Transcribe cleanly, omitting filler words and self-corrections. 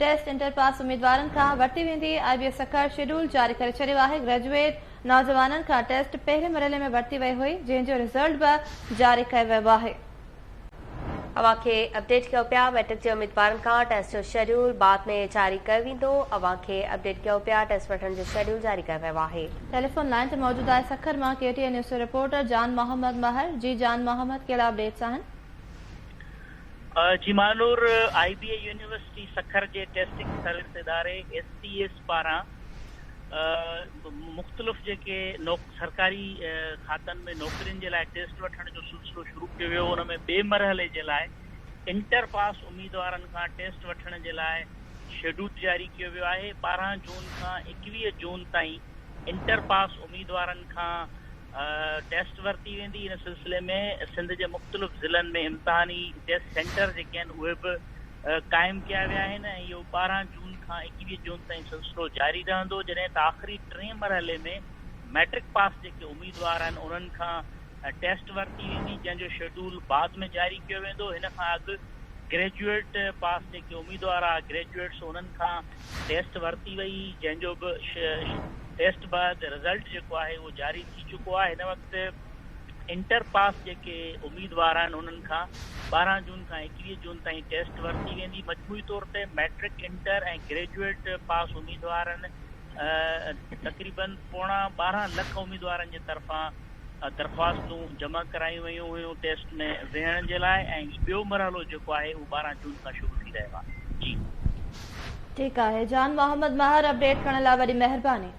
Test inter pass اميدوارن کان ورتي ويندي، آء بي اي سکر شيڊول جاري ڪري ڇڏيو آهي، گريجوئيٽ نوجوانن کان ٽيسٽ پهرين مرحلي ۾ ورتي وئي هئي، جنهن جو رزلٽ به جاري ڪيو ويو آهي. اوهان کي اپڊيٽ ڪيون پيا ميٽرڪ جي اميدوارن کان ٽيسٽ جو شيڊول بعد ۾ جاري ڪيو ويندو اوهان کي اپڊيٽ ڪيون پيا ٽيسٽ وٺڻ جو شيڊول جاري ڪيو ويو آهي. ٽيليفون لائين تي موجود آهي سکر مان ڪي ٽي اين نيوز جو رپورٽر جان محمد مهر جي جان محمد ڪهڙا اپڊيٽس آهن. جي Mahnoor, I B A university Sukkur جي ٽيسٽنگ سروس اداري ايس ٽي ايس پاران مختلف جيڪي سرڪاري کاتن ۾ نوڪرين جي لاء ٽيسٽ وٺڻ جو سلسلو شروع ڪيو ويو ان ۾ ٻئي مرحلي جي لاء انٽر پاس اميدوارن کان ٽيسٽ وٺڻ جي لاء شيڊول جاري ڪيو ويو آهي 12 جون کان 21 جون تائين انٽر پاس اميدوارن کان ٽيسٽ ورتي ويندي ان سلسلي ۾ سنڌ جي مختلف ضلعن ۾ امتحاني ٽيسٽ سينٽر جيڪي آهن اهي به قائم ڪيا ويا آهن ۽ اهو 12 جون کان 21 جون تائين سلسلو جاري رهندو جڏهن ته آخري ٽئين مرحلي ۾ ميٽرڪ پاس جيڪي اميدوار آهن انهن کان ٽيسٽ ورتي ويندي جنهن جو شيڊول بعد ۾ جاري ڪيو ويندو هن کان اڳ گريجوئيٽ پاس جيڪي اميدوار آهي گريجوئيٽس انهن کان ٽيسٽ ورتي وئي جنهن جو به ٽيسٽ بعد رزلٽ جيڪو آهي اهو جاري ٿي چڪو آهي هن وقت انٽر پاس جيڪي اميدوار آهن انهن کان 12 جون کان 21 جون تائين ٽيسٽ ورتي ويندي، مجموعي طور تي مئٽرڪ، انٽر ۽ گريجوئيٽ پاس اميدوارن تقريبن پوڻا 12 لک اميدوارن جي طرفان درخواستون جمع ڪرايون ويون هيون ٽيسٽ ۾ ويهڻ جي لاء ۽ هي ٻيو مرحلو جيڪو آهي اهو 12 جون کان شروع ٿي رهيو آهي. جي. ٺيڪ آهي جان محمد مهر اپڊيٽ ڪرڻ لاء وڏي مهرباني.